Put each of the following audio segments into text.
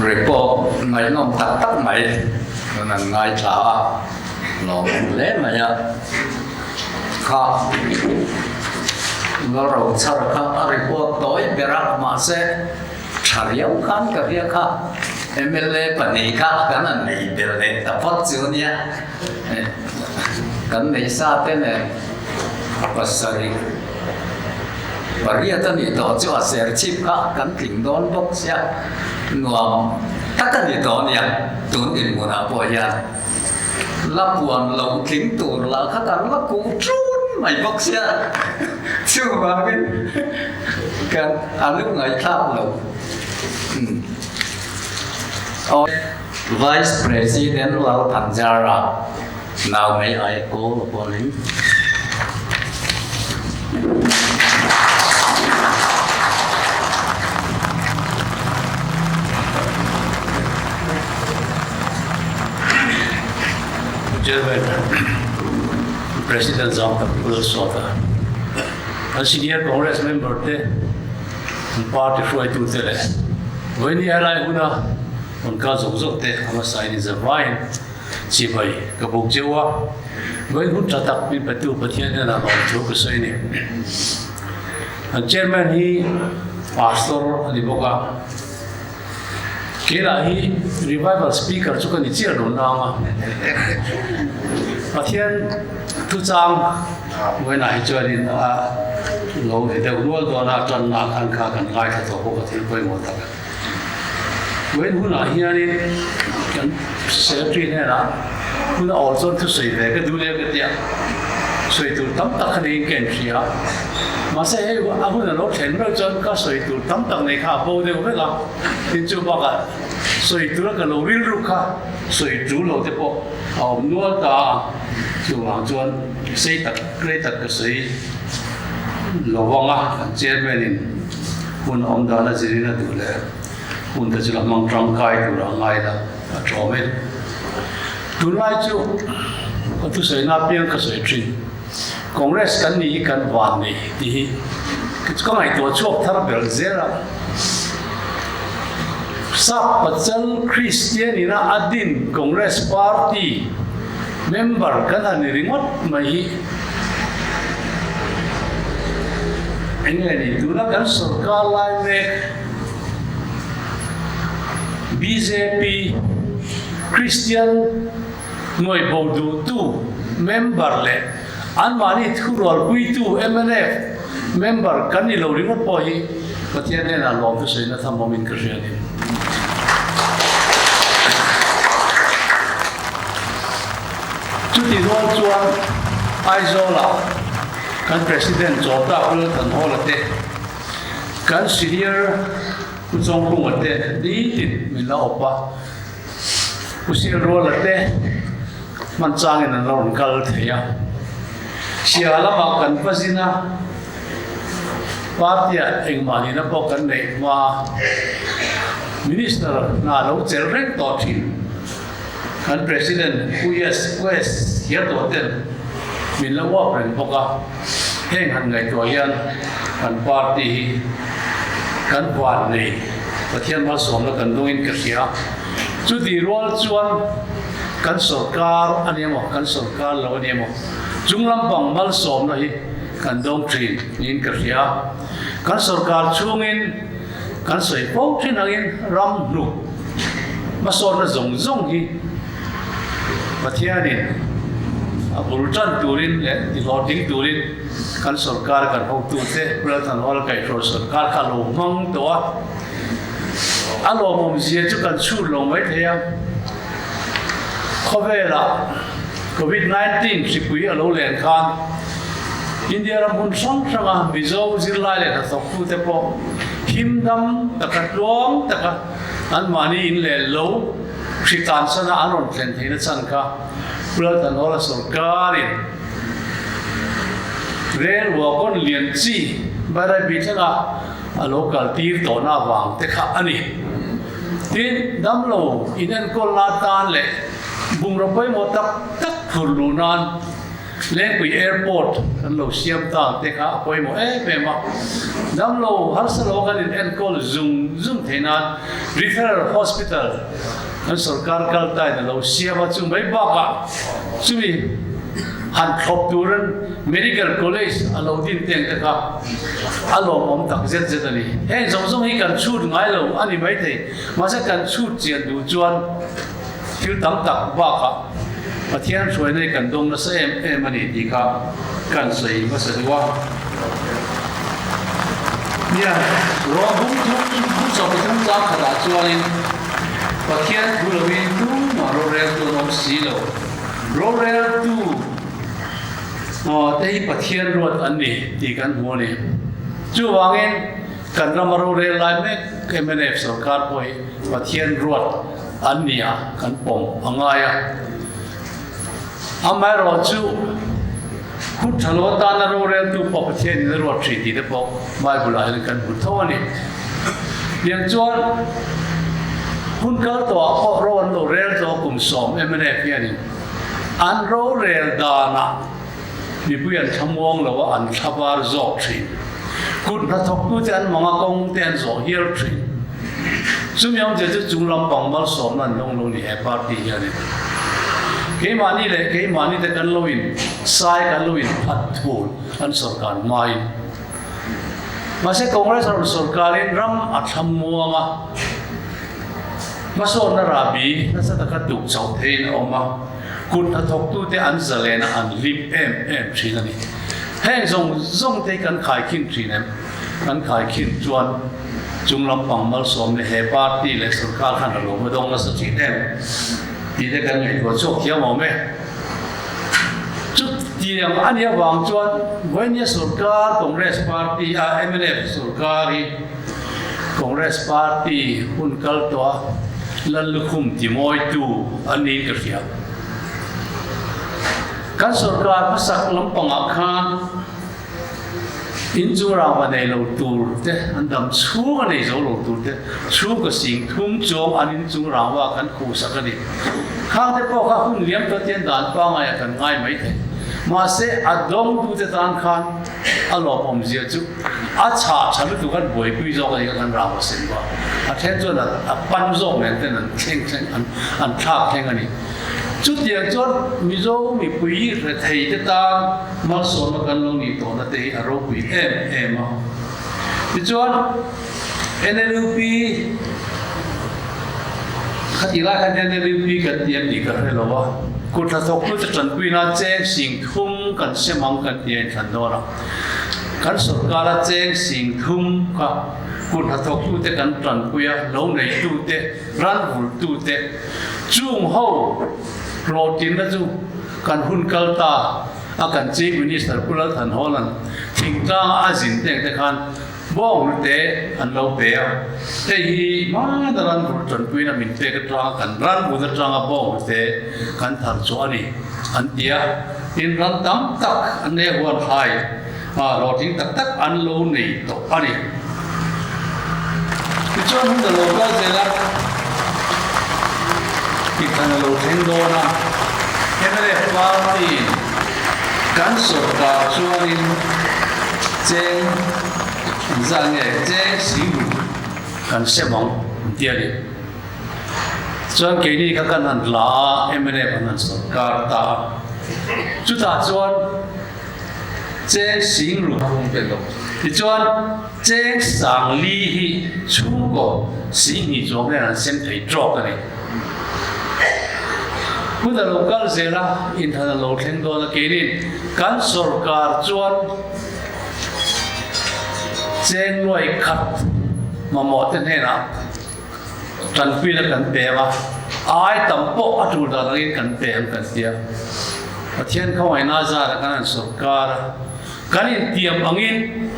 Report ngaihnawm tak tak mai kan han ngaithla a, lawmawm hle mai a. Kha Lalrochhara kha a report tawi ber a, mahse tha riau khan ka hria kha mla pahnih kha kan han nei ber leh ta phawt chu ania. Kan nei sa te nen pasarih pariat a nih tawh chu a ser chhip kha kan tling dawn bawk sia nuam tak a ni tawh ania tun dinhmunah pawh hian la puan lo tling tur lah kha kan la kuh ṭun mai bawk sia chuvangin kan a lu ngaihthlak lo. Vice President Lal Thanzara, Now may I call upon him? Chairman, President Zang Tak Pul Sawta, an senior Congress member te, an party hruaitu te leh vawiin helai huna rawn kal zawk zawk te a hmasa in zavaiin chibai ka buk cheu a, vawiin hun tha tak min petu Pathian hian a lawm thu ka sawi a ni. An chairman hi pastor a ni bawk a, keilah hi revival speaker chu ka ni chiah lo nang a, Pathian thuchang vawiinah hi chuanin a lo he deuh nual dawn a, tanna khan kha kan ngaithla tawh bawk a thil pawimawh tak a. Vawiin hunah hianin kan secretary hnenah hun a awl chuan thusawi ve ka duh leh ka tia, sawi tur tam tak kha neiin ka inhria. Mahse hei a hun a lo thlen meuh chuan ka sawi tur tam tak nei kha a bo deuh vek a, tin chu bakah sawi tura ka lo rilru kha sawi tul lo te pawh a awm nual ta a, chuvang chuan sei tak rei tak ka sawi lo vang a, kan chairman in hun awm dan a zirin a duh leh hun te chu la hmang tangkai tur a ngai la a tawm e. Tunlai chu ka thusawi na apiang ka sawi thin. Congress kan nih hi kan van nei tih hi ka ngaihtuah chhuak thar ber zel a. Sap Pachal Kristian ina a din Congress Party member kan han ni ringawt mai hi eng nge ni tuna kan sorkar lai mek bjp Kristian Nuai bo duhtu member leh anmahni thurualpuitu mnf member kan ni lo ringawt pawh hi Pathian hnenah lawm thusawi na tham awmin ka hria a ni. Chutih rual chuan Aizawlah kan President Chawltak Lalthanhawla te, kan Senior Pu Chawngkunga te nitin min la awp a. Pu Silruala te hman changin an lo rawn kal thei a, Sia lamah kan va zin a, party-ah engmah nihna pawh kan neih hma Minister hna lo chelh reng tawh thin kan President Pu Yes West Hiartawh ten min lo uap reng bawk a, heng han ngaihtuah hian kan party hi kan van nei. Pathian malsawmna kan dawngin ka hria. Chuti rual chuan kan sawrkar a ni emaw, kan sawrkar lo a ni emaw, chung lampang malsawmna hi kan dawng thin niin ka hria. Kan sawrkar chhungin kan sawi fo thin angin ram hnuk hmasawnna zawng zawng hi Pathianin a bul tan turin leh tihlawhtling turin Kan sawrkar kan hotute Lalthanhawla kaihhruai sawrkar kha a lo hmang tawh a, a lawmawmzia chu kan chhut lo mai thei a. Khawvelah Covid 19 hripui a lo len khan India ram hmun hrang hranga Mizo zirlai leh hnathawktute pawh him dam taka tluang taka anmahni in leh lo hri tansana an rawn thlen theihna chhan kha Lalthanhawla sawrkarin Rel wagon lian chi Bairabi thlengah a lo kal tir tawhna avang te kha a ni. Tin, damlo inenkawl na tan leh bungraw pawimawh tak tak phur luh nan Lengpui Airport kan lo siam ta ang te kha a pawimawh em em a. Damlo harsa lo kan in enkawl zung zung thei nan Referral Hospital kan sorkar kal ta in a lo siam a, chu mai bakah chumi han thlawp turin Medical College a lo din teng te kha a lawmawm tak zet zet a ni. Heng zawng zawng hi kan chhut ngai lo a ni maithei, mahse kan chhut chian duh chuan Thil tam tak bakah Pathian hruaina hi kan dawng nasa em em a ni tih kha kan sawi hmasa duh a. Nia, Rawh bung thum bung sawm pathum chang khatah chuanin Pathian thu loin tumah roreltu an awm si lo. Roreltu te hi Pathian ruat an ni tih kan hmu a ni. Chuvangin kan rama rorel lai mek mnf sorkar pawh hi Pathian ruat an ni a, kan pawm a ngai a. Amaherawhchu, hun tha lo atana roreltu pawh Pathianin a ruat thin tih te pawh Bible-ah hian kan hmu tho a ni. Tiang chuan hun kal tawhah pawh ro an lo rel tawh a, kum sawm mnf hianin an rorel danah mipui an thlamuang lo a, an thlavar zawk thin. Kut hnathawktute an mang a, kawng te an zawh hial thin. Chumi awmzia chu chung lampang malsawmna an dawng lo ni he party hianin. Keimahni leh keimahni te kan lo in sai kan lo in phat thul an sorkar hmain. Mahse Congress a rawn sorkarin ram a thlamuang a, hmasawnna rahbi nasa taka tuk chauh theiin a awm a. Kut hnathawktute an zalen a, an hlim em em thin a ni. Heng zawng zawng te hi kan khaikhin thin em? Kan khaikhin chuan chung lampang malsawm leh he party leh sorkar khan a lo hma dawng nasa thin em tih te kan ngaihtuah chhuak thiam awm e. Chutiang a nih avang chuan Vawinia sorkar Congress party a mnf sorkar hi Congress party hun kal tawh a Lallukhum timawitu an niin ka hria. Kan sorkar hmasak lampangah khan in chung rangva nei lo tur te, an dam chhung a nei zo lo tur te, chhungkaw sing thum chuang an in chung rangva kan khuhsak a ni. Khang te pawh kha hun liam tawh tian dan pangaiah kan ngai mai thei. Mahse a dawngtute tan khan A lawmawm zia chu a chhah tha lutuk an buaipui zawk a ni kha kan rau a sem va, a then chuan a pan zawk nen ten an thleng thleng an an thlak thleng a ni. Chutiang chuan Mizo mipui rethei te tan malsawmna kan lo nih tawhna te hi a ropui em em a. Tichuan NLUP khatih lai khan NLUP kan ti em tih ka hre lo a, kut hnathawktute tanpuina cheng sing Thum kan sem ang kan ti a inthlan dawn a, kan sorkara cheng sing thum kha kut hnathawktute kan tanpui a, lo neitute, ran vultute, chung ho hlawhtlinna chu kan hun kal ta a kan Chief Minister Pu Lalthanhawla'n thingtlanga a zin teng te khan Bawng te an lo pe a, hei hi hmana ran vur tanpuina min pek atanga kan ran vun atanga bawng te kan thar chhuah a ni an ti a, tin ran tam tak an nei a huan thlai hlawhtling tak tak an lo nei tawh a ni. Tichuan hun a lo kal zel a, tihthlan a lo thleng dawn a, mla party-in kan sorkar chuanin, Cheng engzah nge cheng singlu kan sem ang an ti a ni. Chuan keini kha kan han la a, mnf an han sawrkar ta a. Chutah chuan cheng singlu tichuan cheng sangli hi chhungkaw singhnih chuang hian an sem thei trawk a ni. Hun a lo kal zel a, inthlan a lo thleng dawn a, keinin kan sawrkar chuan cheng nuai khat mamawh te hnenah tanpuina kan pem a, ai tam pawh a tul dan angin kan pem kan ti a. Pathian khawngaihna zara kan han sawrkar a, kan intiam angin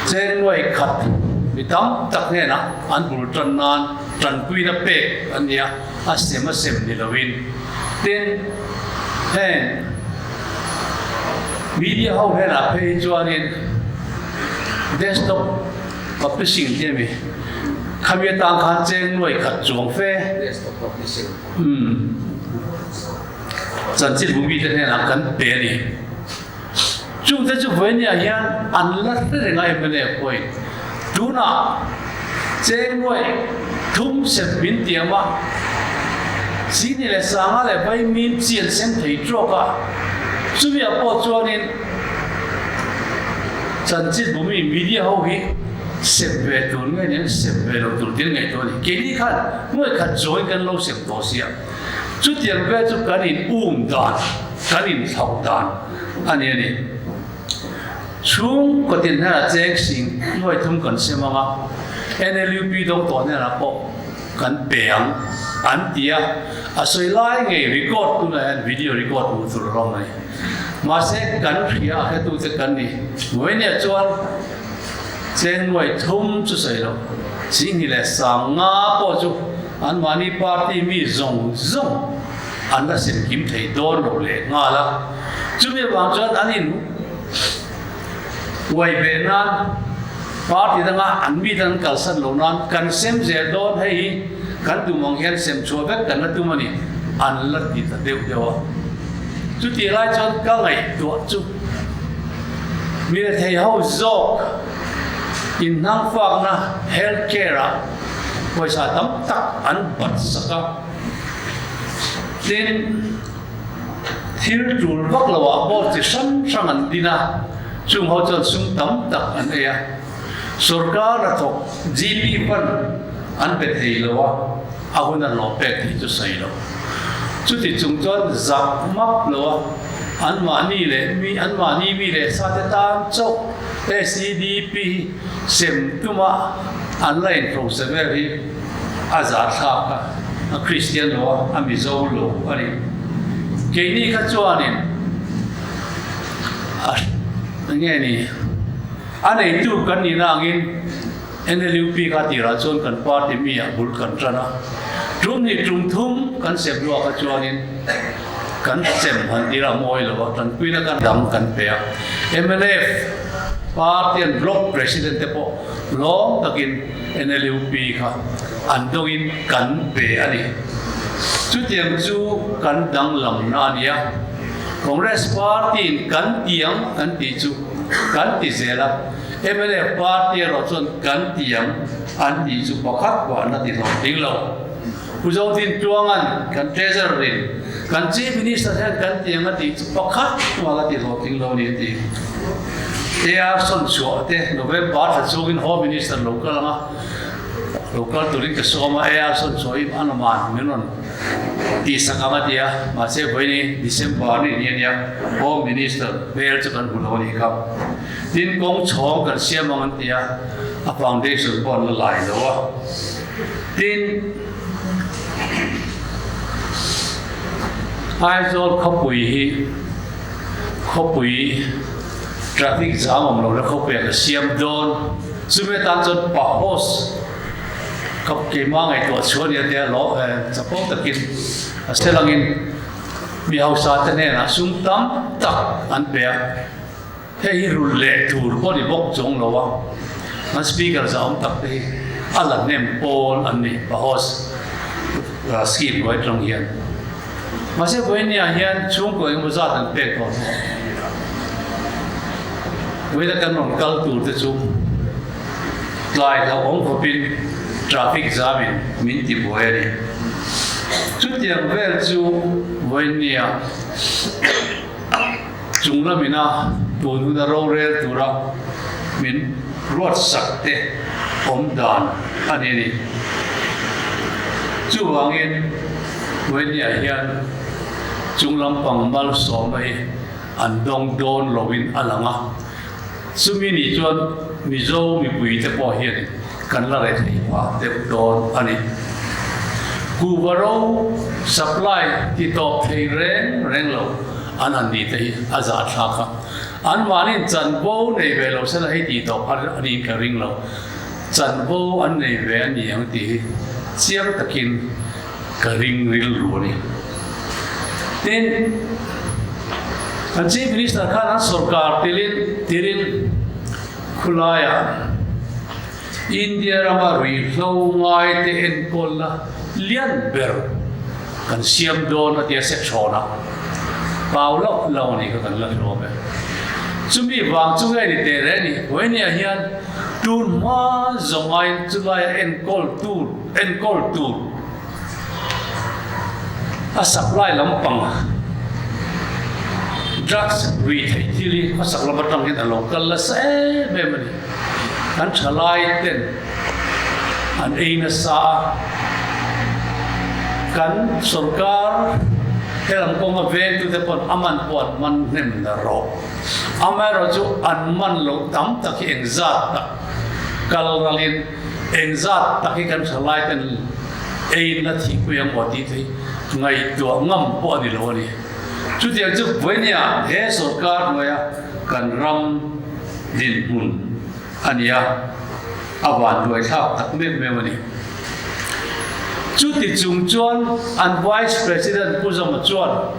cheng nuai khat mi tam tak hnenah an bul tan nan tanpuina pek an ni a, a sem a sem ni loin. Tin, heng media ho hnenah phei hi chuanin desktop publishing tih a mi, khami atang khan cheng nuai khat chuang fe. Desktop publishing. Umm. Chanchinbu mite hnenah kan pe a ni. Chungte chu vawinia hian an la hre reng a mnf pawhin tunah cheng nuaih thum sem min tiam a, Sini leh Sanga leh Vaimim chi an sem thei trawk a, chumiah pawh chuanin chanchinbu mi media ho hi sem ve tur nge nen sem ve lo tur tiin ngaihtuah a ni. Keini khan nuaih khat zawin kan lo sem tawh sia. Chutiang vel chu kan in um dan, kan in thlauh dan a ni a ni. Chhung kawtin hnenah cheng sing nuai thum kan sem ang a, NLUP dawng tawh hnenah pawh kan pe ang an ti a, a sawi lai ngei record tunah hian video record hmuh tur a rawng a ni. Mahse kan hria a hretute kan ni. Vawinia chuan cheng nuai thum chu sawi loh, Singhi leh Sanga pawh chu Anmahni party mi zawng zawng an la sem kim thei dawn lo leh nghal a, chumi avang chuan an in uai ve nan party danga an mi dang an kalsan lo nan kan sem zel dawn, hei hi kan tum ang hian sem chhuah vek kan la tum a ni, an la ti ta deuh deuh a. Chutih lai chuan ka ngaihtuah chu mi rethei ho zawk inhnangfakna health care ah, Pawisa tam tak an bat sak a, tin thil tul vak lo ah pawh chi hrang hrang an din a, chung ho chuan sum tam tak an ei a, sorkar hnathawk GP fund an pe thei lo a, a hun a hlawh pek tih chu sawi lo. Chuti chung chuan zak map lo a, anmahni leh mi anmahni mi leh sa te tan chauh SEDP sem tuma an la inhrosa vel hi a zahthlak a, a Kristian lo a, a Mizo lo a ni. Keini kha chuanin a enge ni, a neitu kan nihna angin NLUP kha tirah chuan kan party mi ah bul kan tan a, tum hnih tum thum kan sem luah kha chuanin kan sem han tirah mawi lo a, tanpuina kan dang kan pe a. Mnf party an block president te pawh lawm takin NLUP kha an dawngin kan pe a ni. Chutiang chu kan danglamna a ni a, Congress party in kan tiang kan tih chu kan ti zel a, Mnf party erawh chuan kan tiang an tih chu pakhat pawh an la ti hlawh ding lo. Pu Zotin Tluanga'n kan Treasurer in kan Chief Minister hian kan tiang a tih chu pakhat pawh a la ti hlawh ding lo a ni a ti. AR sawn chhuah te November thla chhungin Home Minister lo kal ang a, lo kal turin ka sawm a, AR sawn chhuahin a numan min rawn tihsak ang a ti a, mahse vawiin December ni ni a nia, Home Minister hmel chu kan hmu lo a nih kha. Tin kawng chhawng kan siam ang an ti a, a foundation pawh an la lai lo a. Tin, Aizawl khawpui hi khawpui traffic jam awm lo na khawpui ah ka siam dawn. Chumi atan chuan pahos ka keimah ngaihtuah chhuah a ni a tia lo chapo takin a selangin mi hausa te hnenah sum tam tak an pe a. Hei hi rulh leh tur pawh ni bawk chuang lo a, an speaker za awm tak te hi a la hnem pawl an ni Pahos scheme hnuai atang hian. Mahse vawinia hian chhungkaw engemaw zat an pek tawh hnu vawiina kan rawn kal tur te chu tlai hlauhawm khawpin traffic jam in min ti buai a ni. Chutiang vel chu vawinia Chung lamina tun huna rorel tura min ruatsak te awm dan a ni a ni. Chuvangin Wenia hian chung lampang malsawmna hi an dawng dawn loin a lang a. Chumi nih chuan Mizo mipuite pawh hian kan la reh thei phah deuh dawn a ni. Kuhva ro supply ti tawp thei reng reng lo an han nih te hi a zahthlak a. Anmahniin chanvo nei ve lo sela hei tih tawp har a niin ka ring lo. Chanvo an nei ve a ni ang tih hi chiang takin ka ring rilru a ni. Tin, kan Chief Minister khan an sorkar tilin tirin khulaiah India rama ruihhlo ngaite enkawlna lian ber kan siam dawn a ti a section-ah. Pau loh lo a nih kha kan la hlawm e. Chumi vang chu nge ni teh reng ni? Vawinia hian tun hma zawng aiin chulaia enkawl tur enkawl tur a supply lampang drugs rui theih thil hi khawsak lam atang hian a lo kal nasa em em a ni. Kan thalai ten an ei nasa a, kan sorkar helam kawnga vengtute pawn a man pawh an man hnem na rawh. Amaherawhchu an man loh tam tak hi engzat tak kal ralin engzat tak hi kan thalai ten ei na thihpui ang maw tih te hi ngaihtuah ngam pawh a ni lo a ni. Chutiang chu vawinia he sorkar hnuaia kan ram dinhmun a ni a, a vanduaithlak tak meuh meuh a ni. Chuti chung chuan an Vice President Pu Zama chuan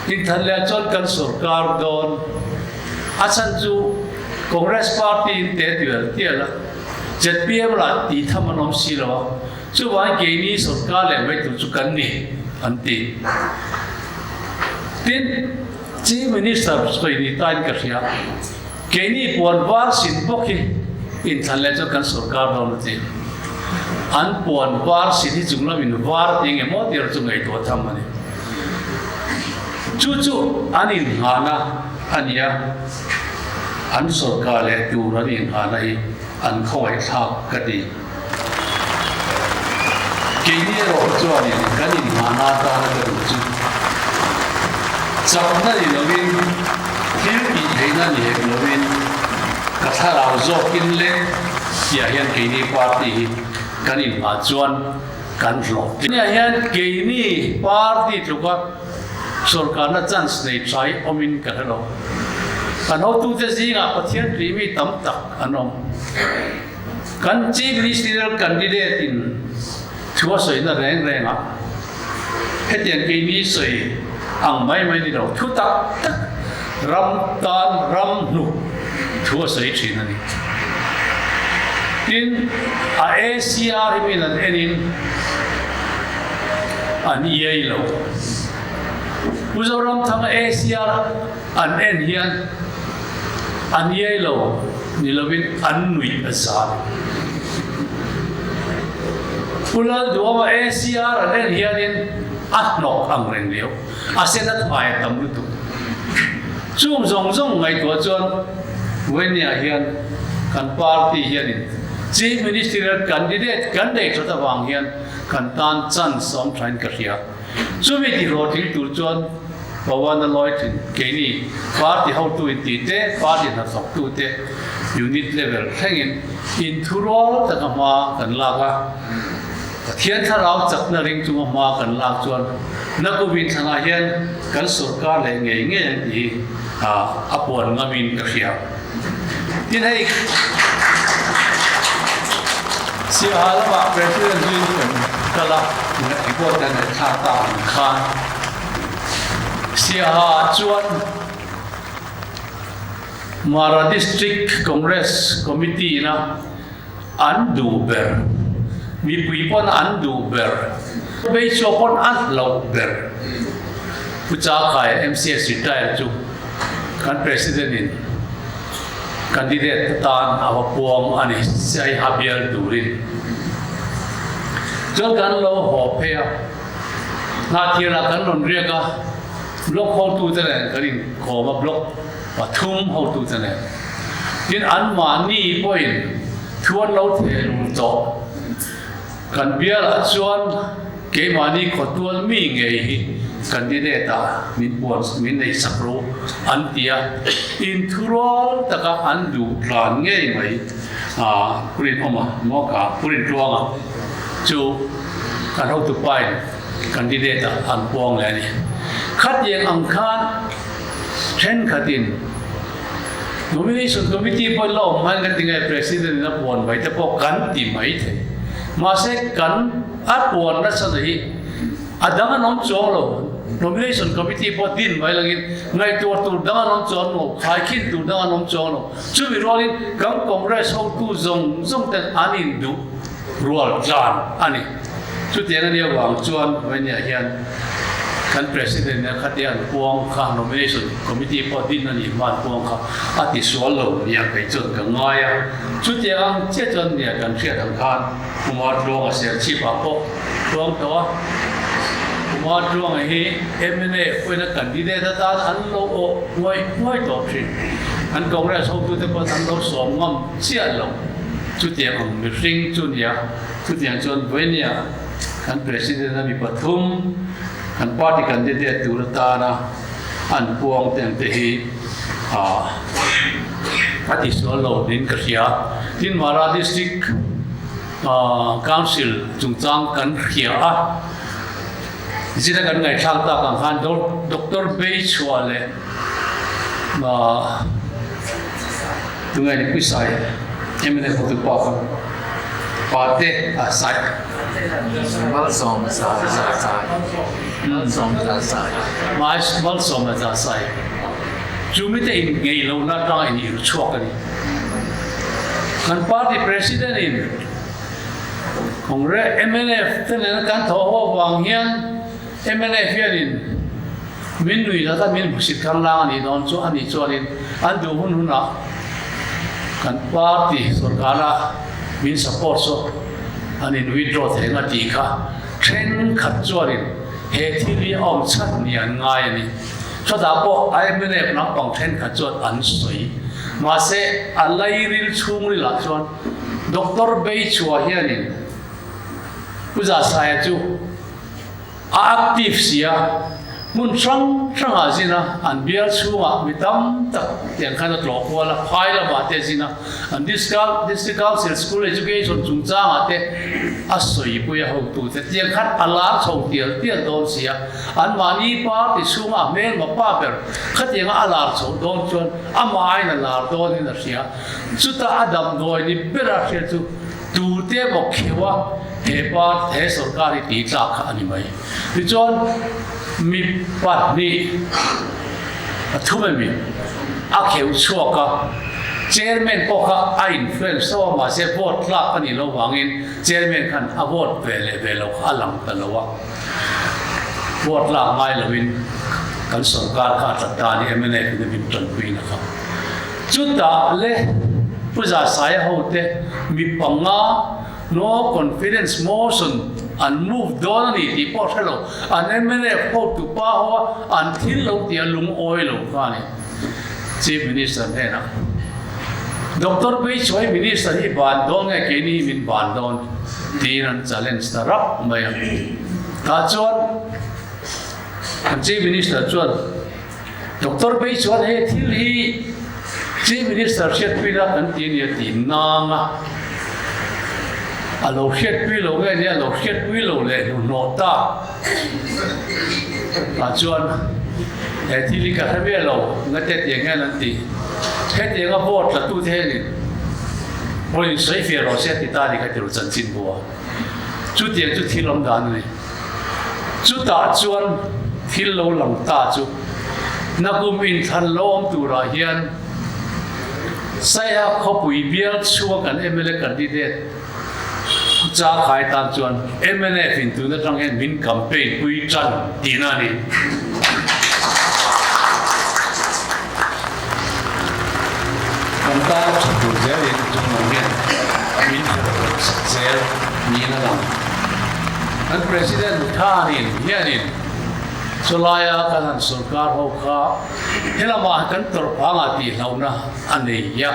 inthan leh chuan kan sorkar dawn a chhan chu Congress Party in te tial tial a, zpm lah tih tham an awm si lo a, chuvangin keini sorkar leh mai tur chu kan ni an ti. Tin, Chief Minister sawi ni tain ka hria. Keini puan var sin bawk hi inthlan leh chuan kan sorkar dawn a ti. An puan var sin hi chung lamin var tih nge maw tih erawh chu ngaihtuah tham a ni. Chu chu an inghahna a ni a, an sorkar leh tur an inghahna hi an khawngaihthlak ka ti. Keini erawh chuanin kan inhmahna atana ka duh chu chakna ni lovin, thil tih theihna ni hek lovin ka thlarau zawkin le tihah hian keini party hi kan inhmah chuan kan hlawh. Tihah hian keini party tluka sorkarna chance nei tha hi awmin ka hre lo. Kan hotute zingah Pathian tih mi tam tak an awm. Kan Chief Ministerial Candidate in thu a sawina reng reng ah hetiang keini sawi ang mai mai ni lo, thu tak tak ram tan ram hnuk thu a sawi thin a ni. Tin, a ACR hi min an en in an iai lo. Pu Zoramthanga ACR An en hian an iai lo ni lovin an nuih a zan. Pu Lalduama ACR an en hianin a hnawk ang reng lio, a sen a thai a tam lutuk. Chung zawng zawng ngaihtuah chuan Vawiniah hian kan party hianin Chief Ministerial candidate kan nei that avang hian kan tan chance a awm thain ka hria. Chumi tihlawhtling tur chuan Pawana lawi thin keini party hotu in tih te, party hnathawktu te unit level thlengin inthurual taka hma kan lak a, Pathian thlarau chakna ring chunga hma kan lak chuan Nakumin thlanah hian kan sorkar leh ngei ngei ang tih hi a puan ngamin ka hria. Tin hei Siaha lamah President zuin kan kal a, report kan han thlak ta ang khan Siaha chuan Mara District Congress Committee ina an duh ber, mipui pawn an duh ber, hmeichhia pawn a hlauh ber Pu Chakaia MCS retire chu kan President in candidate atan a va puang a ni, Saiha bial turin. Chuan kan lo haw phei a. Hnahthialah kan rawn riak a, block hotute nen kan inkawm a, block pathum hotute nen. Tin, anmahni pawhin thu an lo theh lul tawh. Kan bialah chuan keimahni khawtual mi ngei hi candidate ah min puan min neih sak ru an ti a, inthurual taka an duh tlan ngei mai a rinawm a, maw ka pu Rintluanga chu. Kan hotu pain candidate ah an puang leh a ni. Khatiang ang khan thenkhatin Nomination Committee pawhin la awm hmain kan ti nge President in a puan mai te pawh kan ti mai thei. Mahse kan a puan nasa na hi a dang an awm chuang lo. Nomination Committee pawh din mai langin ngaihtuah tur dang an awm chuang lo, khaikhin tur dang an awm chuang lo. Chumi rualin kan Congress hotu zawng zawng ten an induh. Rual tlan a ni. Chutiang a nih avang chuan Vainia hian Kan President nen khatia an puang kha Nomination Committee pawh din a nih hma an puang kha a ti sual lo nia kei chuan ka ngai a. Chutiang ang chiah chuan nia kan hriat ang khan Kumar Tluanga Serchhip ah pawh tluang tawh a. Kumar Tluanga hi mna pawhin a candidate atan an lo awh ngawih ngawih tawh thin. An Congress hotute pawhin an lo sawm ngam chiah lo. Chutiang ang mihring chu nia chutiang chuan vawinia kan President a mi pathum kan party candidate tur atana an puang te ang te hi a tisual lo niin ka hria. Tin Mara District Council chungchang kan hria a, zira kan ngaihthlak tak ang khan Doctor Beichhua leh Tunge ni Puisai mla hotu pa kha Pate a sai. Malsawm za za sai. Malsawm za sai. Malsawm za sai. Chu mite in ngei lo na tang in ir chhuak a ni. Kan party president in Congress mnf te nena kan thaw ho vang hian mnf hianin Min nui zat a min hmusit thar lang a nih dawn chu a nih chuanin an duh hun hunah kan party sorkara min support chu an in withdraw thei ang a tih kha thenkhat chuanin he thil hi a awm chhan ni an ngai a ni. Chutah pawh mnf lampang thenkhat chuan an sawi. Mahse a lairil chhungrilah chuan Doctor Beichhua hianin Pu Zasaia chu A active si a, hmun hrang hrangah zin a, an bial chhungah mi tam tak tiang khan a tlawh kual a, phai lamah te a zin a, an District Council School Education chungchangah te a sawipui a hotute tiang khan a lar chho tial tial dawn si a, anmahni party chhunga a hmelma pa ber khatianga a lar chhoh dawn chuan amah aiin a lar dawnin a hria, chutah a damdawi ni bera hria chu Tute bawk kheuh a, he pa, he sorkar hi tih tlak kha a ni mai. Tichuan, mi pahnih a thum emi a kheuh chhuak a, chairman pawh kha a influence tho a, mahse vote tlak a nih loh vangin chairman khan a vote ve leh ve lo kha a lang ta lo a, vote lak ngai loin kan sorkar kha a tla ta a ni, mnf in a min tanpuina kha. Chutah le Pu Zasaia hote mi panga no confidence motion an move dawn a ni tih pawh hre lo, an mnf hotu pa ho a an thil lo tih a lungawi lo kha a ni. Chief Minister hnenah Doctor Beichuai Minister hi ban dawn nge keini hi min ban dawn tiin an challenge ta rap mai a. Tah chuan an Chief Minister chuan Doctor Bei chuan he thil hi Chief Minister hriatpuina kan ti a ni a ti nang a, a lo hriatpui lo nge nia lo hriatpui lo leh hnuhnawh ta ah chuan he thil hi ka hre ve lo ngate tiang hian an ti. Hetianga vote la tute hianin rawn insawi fiah rawh se a ti ta a ni kha ti chanchin bu a. Chutiang chu thil awm dan a ni. Chutah chuan thil lo lang ta chu nakum inthlan lo awm turah hian Saiha khawpui bial chhunga kan mla candidate Cha Khai tan chuan mnf in tun atang hian min campaign pui tan tihna a ni. Kan tan tha tur zelin chunglam hian min hrilh sak zel niin a lang. Kan President khanin hianin chulaia kan han sorkar ho kha helamah kan tawrh phangah tih hlauhna a nei a.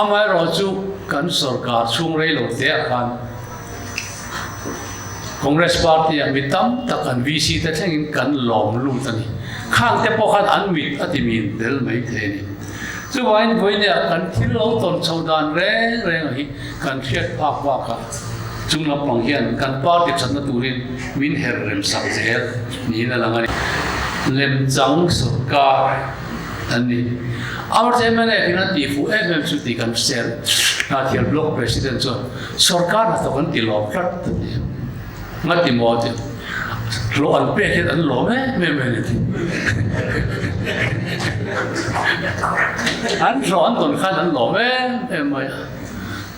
Amaherawhchu kan sorkar chhung rei lo te ah khan Congress party ah mi tam tak an VC te thlengin kan lawm lut a ni. Khang te pawh khan an mit a ti min tel mai thei a ni. Chuvangin vawinia kan thil lo tawn chho dan reng reng hi kan hriat phak bakah chung lampang hian kan party thatna turin min her rem sak zel niin a lang a ni. Lemchang sorkar an ni. RJMNF in an tihfuh em em chu tih kan hrisel. Hnahthial Block President chuan Sorkar hnathawk an ti lawm tlat a ti. Nga ti maw a ti. Hlawh an pek hian an lawm em em a ni a ti. An hlawh an dawn khan an lawm em em mai a.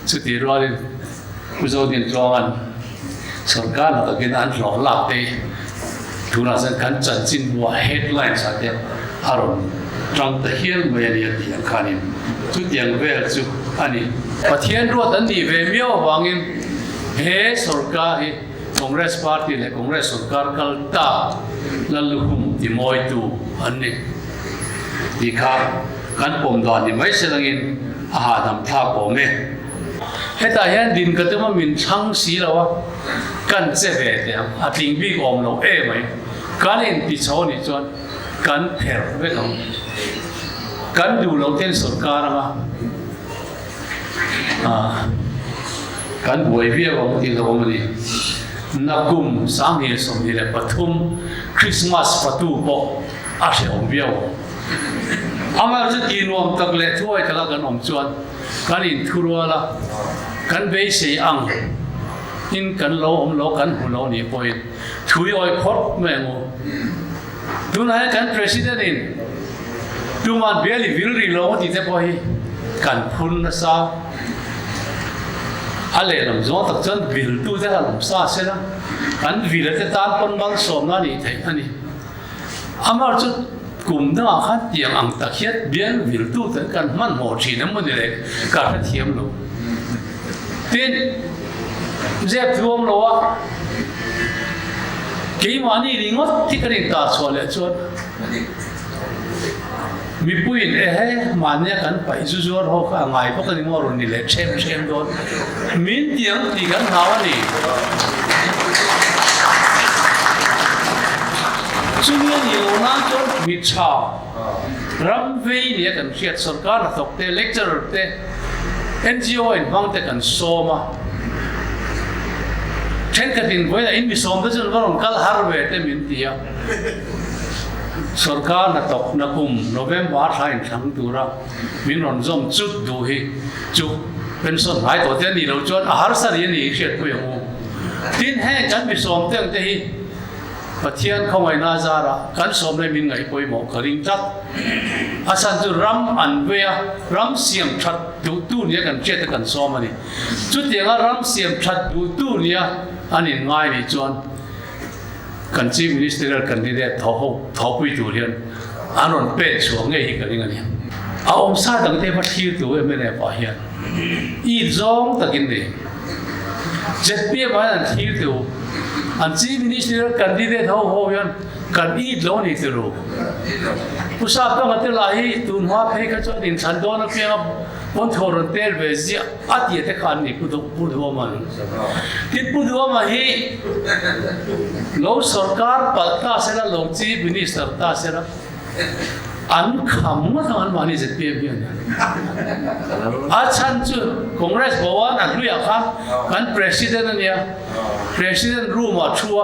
Chuti rualin Pu Zodin Tluanga'n sorkar hnathawkin an hlawh lak te hi. Tunah chuan kan chanchinbua headlines ah te a rawn tang ta hial mai a ni a tih ang khanin chutiang vel chu a ni. Pathian ruat an nih ve miau avangin he sorkar hi Congress party leh Congress sorkar kal ta Lallukhum timawitu an ni tih kha kan pawm dan ni mai se langin a hahdam thlak awm e. Hetah hian din ka tum a min chhang si lo a, kan che ve teh ang, a tling bik awm lo e mai. Kan inti chho anih chuan kan pherh vek ang. Kan duh loh ten sawrkar anga kan buai viau ang tih hlauhawm a ni. Nakum 2023 Christmas fatu pawh a hrehawm viau ang. Amaherawhchu tih nuam tak leh thuai taka kan awm chuan Kan inthurual a, kan beisei ang in kan lo awm lo, kan hmu lo nih pawhin thui awi phawt mai ang u. Tunah hian kan President in tuman bial i vil rih lo tih te pawh hi kan phun nasa. A lehlam zawng tak chuan viltu te han awm sa se la, an vil te tan pawn malsawmna a nih theih a ni. Amar chu kum dangah khan tiang ang tak hian bial viltu te kan hmanhmawh thin em mawni le ka hrethiam lo. Tin, zep tluang lo a, keimahni ringawt hi kan intah chhuah leh chuan mipuiin ehe mahnia kan paih zu zuar ho kha a ngai bawk a ni maw rawn ni leh ṭhem ṭhem dawn min tiang tih kan hlau a ni. Chumi a nih loh nan chuan mi ṭha ram vei nia kan hriat sorkar hnathawk te, lecturer te, NGO inhmang te kan sawm a, ṭhenkhatin vawiinah in mi sawm te chuan va rawn kal har ve te min ti a. Sorkar hnathawkna kum November thla inthlang tura min rawn zawm chut duh hi chu pension hnai tawh te a nih loh chuan a harsa rih a ni hriatpui ang u. Tin, heng kan mi sawm te ang te hi Pathian khawngaihna zarah kan sawm lai min ngaih pawimawh ka ring tlat. A chhan chu ram an vei a, ram siam that duhtu nia kan hriat te kan sawm a ni. Chutianga ram siam that duhtu nia an inngai nih chuan Kan Chief Ministerial candidate tho ho thawhpui tur hian an rawn pen chhuah ngei hi ka ring a ni. A awmsa dangte va thlir tu mnf ah hian it zawng takin nei. Zpm ah hian an thlir tu an Chief Ministerial candidate ho ho hian kan it lo ni ti ru. Pu Saptanga te lah hi tun hma phei kha chuan inthlan dawn apianga pawn thaw rawn tel ve ziah. A tia te kha an ni Pu Duhawma ni. Tin Pu Duhawma hi lo sorkar palh ta sela, lo Chief Minister ta sela, an kham ngawt ang anmahni zpm hian. A chhan chu Congress boan a hluiah khan kan President a nia, President room ah thu a,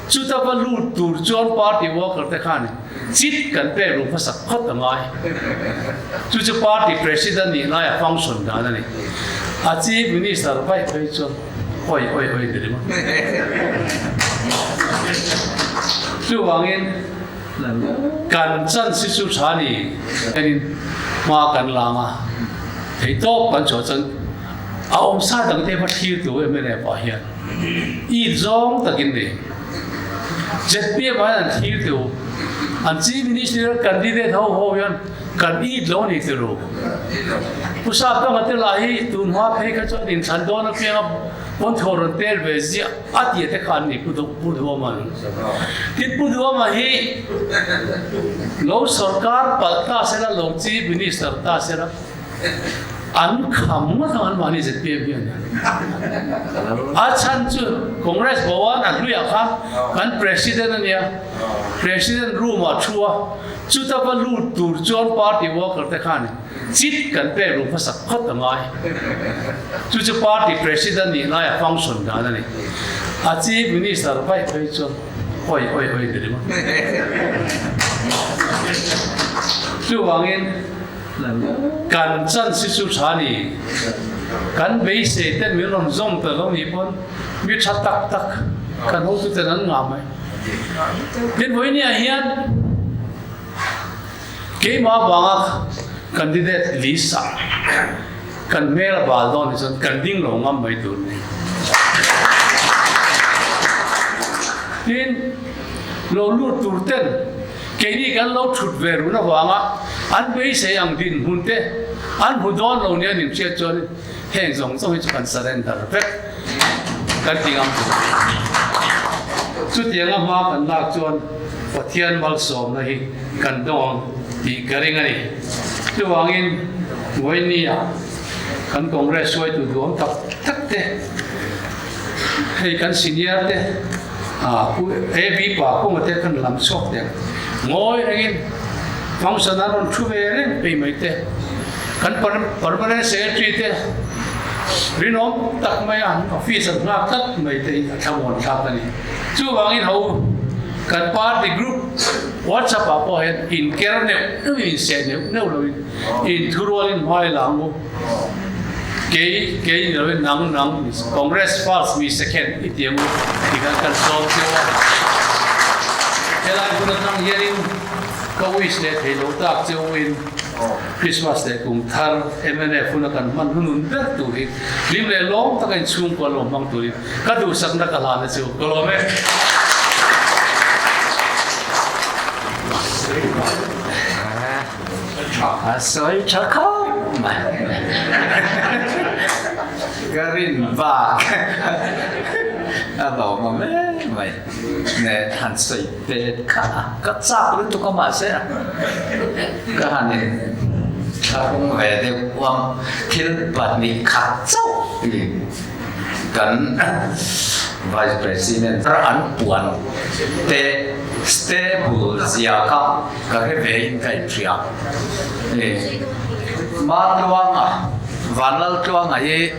chuta va lut tur chuan party worker te khan Chit kan pek ru hmasak phawt a ngai. Chu chu party president nih laia function dan a ni. A chief minister vaih phei chuan oi oi oi ni ringawt. Chuvangin kan chance hi chu tha ni enin hma kan lang a, theihtawp kan chhuah chuan a awmsa dangte va thlir tu mnf ah hian it zawng takin nei. Zpm ah hian an thlir teh u. An Chief Ministerial candidate ho ho hian kan it lo ni teh ru. Pu Saptanga te lah hi tun hma phei kha chuan inthlan dawn apianga pawn thaw rawn tel ve ziah a tia te kha an ni Pu Duhawma ni. Tin Pu Duhawma hi lo sorkar palh ta sela, lo Chief Minister ta sela, An kham ngawt ang anmahni zpm hian. A chhan chu Congress boan a hluiah khan kan President a nia, President room ah thu a, chuta va lut tur chuan party worker te khan chit kan pek ru hmasak phawt a ngai. Chu chu party President nih laia function dan a ni. A Chief Minister vaih phei chuan oi oi oi ni ringawt. Chuvangin. Kan chance hi chu tha ni. Kan beisei ten min rawn zawm ta lo nih pawn mi tha tak tak kan hotu ten an ngah mai. Tin vawinia hian keimah avanga candidate list ah kan hmel a bal dawn hi chuan kan ding lo ngam mai tur ni. Tin. Lo lut tur ten keini kan lo thut ve run avanga an beisei ang dinhmun te an hmu dawn lo nia an inhriat chuan heng zawng zawng hi chu kan surrender vek kan ti ngam tur a ni. Chutianga hma kan lak chuan Pathian malsawmna hi kan dawng ang tih ka ring a ni. Chuvangin Vawinia kan Congress hruaitu duhawm tak tak te, hei kan senior te, Pu AB pa kunga te kan lam chhuak teh ang. Ngawi rengin function an rawn thu ve reng phei mai te. Kan permanent secretary te rinawm tak mai a office an nghak tlat mai te hi a thlamuan thlak a ni. Chuvangin ho kan party group WhatsApp ah pawh hian inker neuh neuhin inseh neuh neuh loin inthurualin hmai la ang u. Kei, kei ni loin nang, nang, Congress first mi second i ti ang u ti khan kan sawm cheu a. Helai hun atang hianin ka wish leh thei lo tak cheu in Christmas leh kum thar mnf huna kan hman hunun ber tur hi hlim leh lawm taka inchhungkua lo hmang turin ka duhsakna ka hlan a chu ka lawm e. A sawi tha khawp mai. Ka rin bak a lawm awm em mai. Ne han sawi pet kha a, ka chak lutuk a mahse ka han in thlahrung ve deuh uam thil pahnih khat chauh hi kan Vice President an puan te stable zia kha Ka hre ve in ka inhria. Matluanga, Vanlaltluanga hi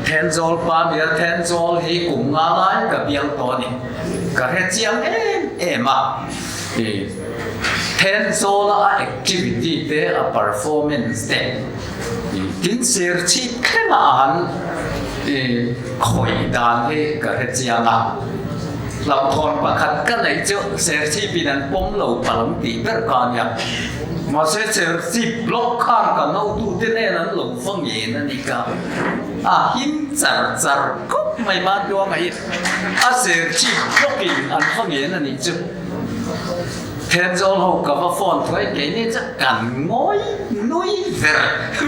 Thenzawl pa nia, Thenzawl hi kum nga lai ka biang tawh a ni. Ka hre chiang em em a. Thenzawla a activity te, a performance te tin sir chhip thleng a han khawih dan hi ka hre chiang a. Hlauhthawn pakhat ka neih chu Serchhipin an pawm lo palh ang tih ber ka nia. Mahse Serchhip block khan kan hotute nen an lo va ngen a nih kha. A him char char khawp mai Matuanga hi a Serchhip block in an va ngen a nih chu. Thenzawl ho ka va phone thuai keini chu kan ngawi nui ver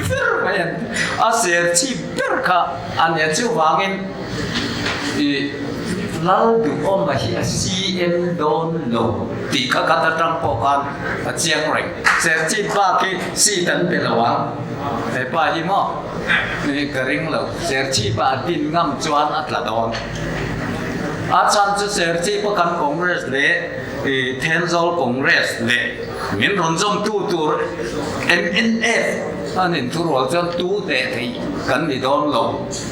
ver mai an ti. A Serchhip ber kha a nia chuvangin I Lal Duhawma hi a CM dawn lo tih kha khat atang pawh khan a chiang reng. Serchhip bak hi seat an pe lo ang. He pa hi maw? Ka ring lo. Serchhip ah a din ngam chuan a tla dawn. A chhan chu Serchhip a kan Congress leh Thenzawl Congress leh min rawn zawmtu tur MNF an inthurual chuan tu hneh theih kan ni dawn lo.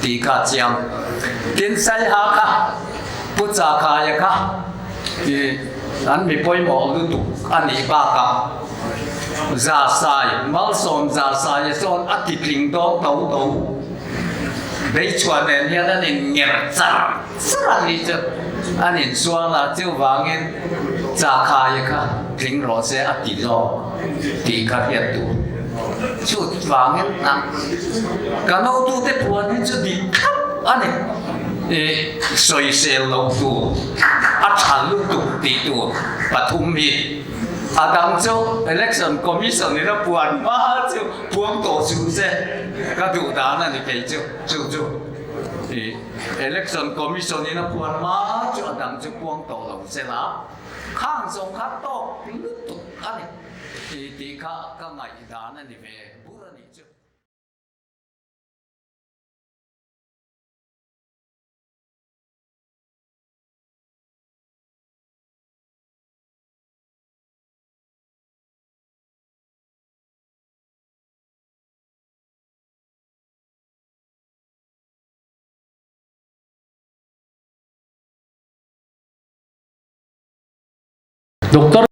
Tih kha chiang. Tin Saiha kha Pu Chakhaia kha i an mi pawimawh lutuk a nih bakah Zasai, Malsawm Zasaia chuan a ti tling dawn tho tho. Beichhuah nen hian an in nger char char a nih chu an insual a, chuvangin Chakhaia kha tling rawh se a ti zawk tih kha hriat tur. Chuvangin a ka notute puan hi chu dik thlap a ni. I sawisel lo tur, a tha lutuk tih tur pathum hi a dang chu Election Commission in a puan hma chu puang tawh suh se ka duh dan a ni kei chu. Chu chu i Election Commission in a puan hma chu a dang chu puang tawh lo se la, khang zawng kha tawk lutuk a ni. I tih kha ka ngaihdan a ni ve bur a nih chu. Doctor.